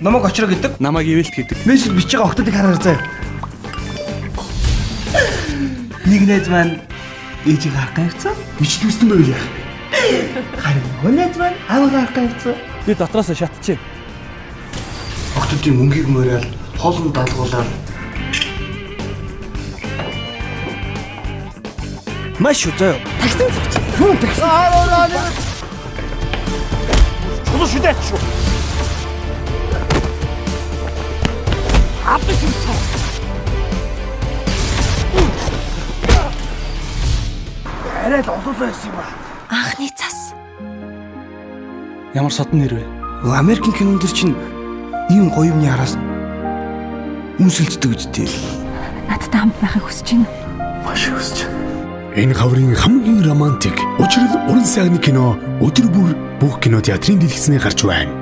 Намайг очроо гэдэг. Намайг ивэлт гэдэг. Мессеж бичиж байгаа охтуудыг хараар заяа. Нэг найз маань ээжийг харах гайвцсан. Бичлэгсэн байвал яах вэ? Харин нөгөө найз маань аавыгаа харах гайвцсан. Би дотроос шатчихэ. Охтуудын мөнгийг морил, хоолнд даалгуулаад Маш шүү заяа. Таксин зогч. Юу такси? Чулуу шүдэ шүү. Авдаг юм цаа. Арай л олоолаа байсан юм аа. Анхны цас. Ямар содон нэр вэ? Америкийн кинон дэр чинь ийм гоё юмны араас үнсэлддэг үсттэй. Надтай хамт байхыг хүсэж байна. Маш их хүсэж байна. Энэ хаврын хамгийн романтик, учрал уран сайхны кино өдөр бүр бүх кино театрын дэлгэцнээ гарч байна.